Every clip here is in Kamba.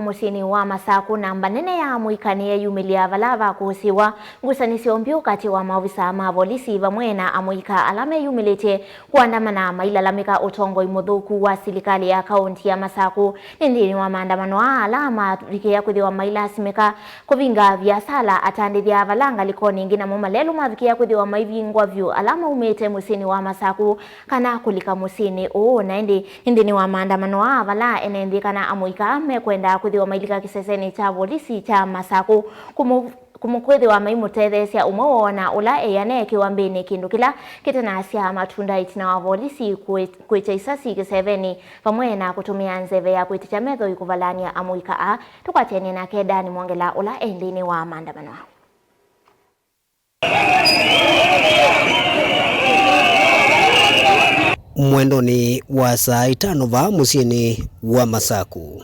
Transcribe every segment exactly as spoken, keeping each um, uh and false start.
Mũsyĩnĩ wa Masakũ, namba nene ya amũika nĩyeyumĩlya vala vakũsĩĩwa ngusanĩsyo mbyũ katĩ wa maovisa ma volisi vamwe na amũika ala meyumĩlĩtye kũandamana mailalamĩka ũtongoi mũthũku wa silikalĩ ya kaũnti ya Masakũ. Nĩ nthĩnĩ wa maandamano aa ala mavikĩĩa kwĩthĩwa mailasimĩka kũvinga viasala, atandĩthya vala ngalĩkonĩ ingĩ namo malelũ mavikĩĩa kwĩthĩwa maivingwa vyũ ala maumĩte mũsyĩnĩ wa Masakũ kana kũlika mũsyĩnĩ ũũ. Na ĩndĩ nĩ nthĩnĩ wa maandamano aa vala ene nthĩ kana amũika mekwenda kwĩthĩwa mailika kĩsesenĩ kya volisi kya Masakũ kũmũ-, kũmũ-, kwĩthĩwa maimũtetheesya ũmwe woo na ũla eĩa ne kĩwambĩnĩ, kĩndũ kĩla kĩtanasyaa matunda ĩtina wa volisi kwĩ-, kwĩkya isasi kĩsevenĩ vamwe na kũtũmĩa nzeve ya kwĩtĩkya metho ĩkũvalany'a amũika aa. Tũkwatene nake Dani Mwongela ũla e nthĩnĩ wa maandamano aa. Mwendonĩ wa saa itano vaa mũsyĩnĩ wa Masakũ.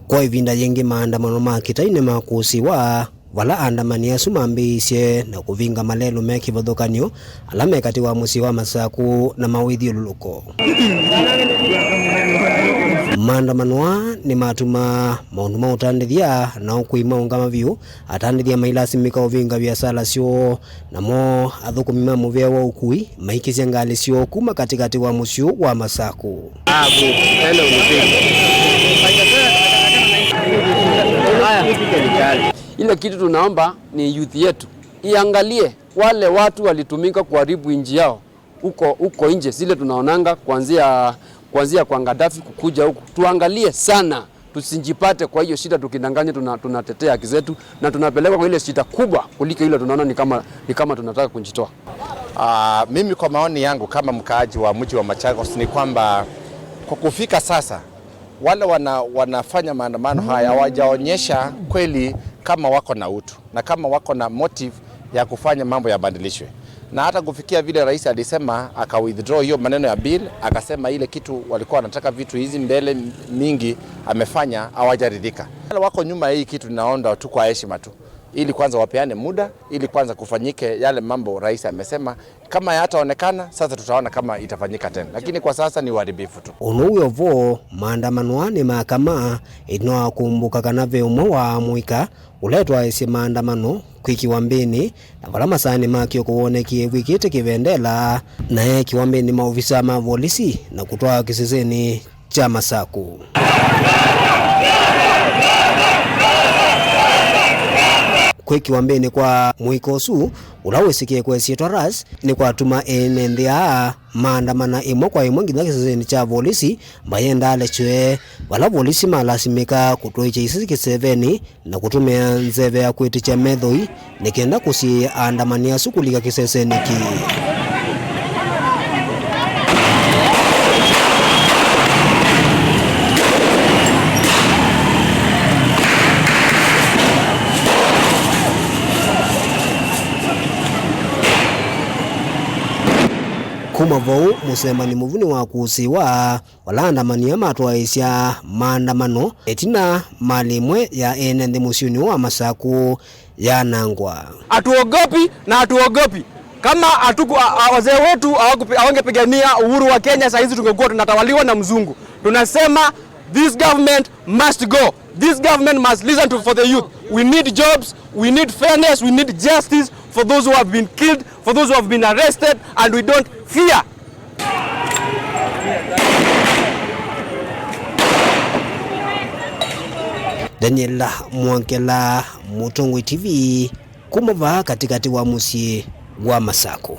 Kwa ĩvinda yĩngĩ, maandamano ma kĩtai nĩmakũsĩĩwa, vala aandamani asu mambĩĩisye na kũvinga malelũ me kĩvathũkany'o ala me katĩ wa mũsyĩ wa Masakũ na mawĩthyũlũlũko. Maandamano aa nĩmatuma maũndũ ma ũtandĩthya na ũkui maũngama vyũ, atandĩthya mailasimĩka ũvinga viasala syoo, namo athũkũmi ma mũvĩa wa ũkui maikĩsya ngalĩ syoo kuma katĩkatĩ wa mũsyĩ wa Masakũ. Ile kitu tunaomba ni youth yetu iangalie wale watu walitumika kuharibu nchi yao huko, huko nje, zile tunaonanga kuanzia, kuanzia kwa Gaddafi kukuja huku. Tuangalie sana, tusijipate kwa hiyo shida tukidanganywa tuna-, tunatetea haki zetu na tunapelekwa kwa ile shida kubwa kuliko ile tunaona ni kama, ni kama tunataka kujitoa. Ah, mimi kwa maoni yangu kama mkaaji wa mji wa Machakos ni kwamba kwa kufika sasa, wale wana-, wanafanya maandamano haya hawajaonyesha kweli kama wako na utu na kama wako na motive ya kufanya mambo yabadilishwe. Na hata kufikia vile rais alisema, aka withdraw hiyo maneno ya bill, akasema ile kitu walikuwa wanataka vitu hizi mbele mingi amefanya, hawajaridhika. Wale wako nyuma ya hii kitu, naomba tu kwa heshima tu, ili kwanza wapeane muda, ili kwanza kufanyike yale mambo rais amesema. Kama yataonekana, sasa tutaona kama itafanyika tena. Lakini kwa sasa ni uharibifu tu. Ũndũ wĩ o vo, maandamano aa nĩ makama, ĩtina wa kũmbũka kana ve ũmwe wa amũika ũla etwaĩsye maandamano kwĩ kĩwambĩnĩ, na vala masaanĩ ma kĩoko woonekie wĩkĩte kĩvendela, na e kĩwambĩnĩ maovisa ma volisi na kũtwaa kĩsesenĩ kya Masakũ. Kwĩ kĩwambĩnĩ kwa mũika ũsu, ũla wĩsĩkĩe kwa ĩsyĩtwa Ras, nĩkwatuma ene nthĩ aa maandamana ĩmwe kwa ĩmwe nginya kĩsesenĩ kya volisi, mayenda alekyw'e, vala volisi malasimĩka kũtwaĩkya isasi kĩsevenĩ na kũtũmĩa nzeve ya kwĩtĩkya methoi nĩ kenda kũsiĩĩa aandamani asu kũlika kĩsesenĩ kĩĩ. Kuma vau, mũsemani mũvu nĩwakũsĩĩwa, vala aandamani aa matwaĩĩsya maandamano ĩtina malĩ ĩmwe ya ene nthĩ mũsyĩnĩ wa Masakũ yanangwa. Hatuogopi na hatuogopi. Kama hatuku-, a-, a-, wazee wetu hawakupi-, hawangepigania uhuru wa Kenya, saa hizi tungekuwa tunatawaliwa na mzungu. Tunasema this government must go. This government must listen to, for the youth. We need jobs, we need fairness, we need justice for those who have been killed, for those who have been arrested, and we don't fear. Daniel Mwongela, Mũtongoi T V, kuma vaa katĩkatĩ wa mũsyĩ wa Masakũ.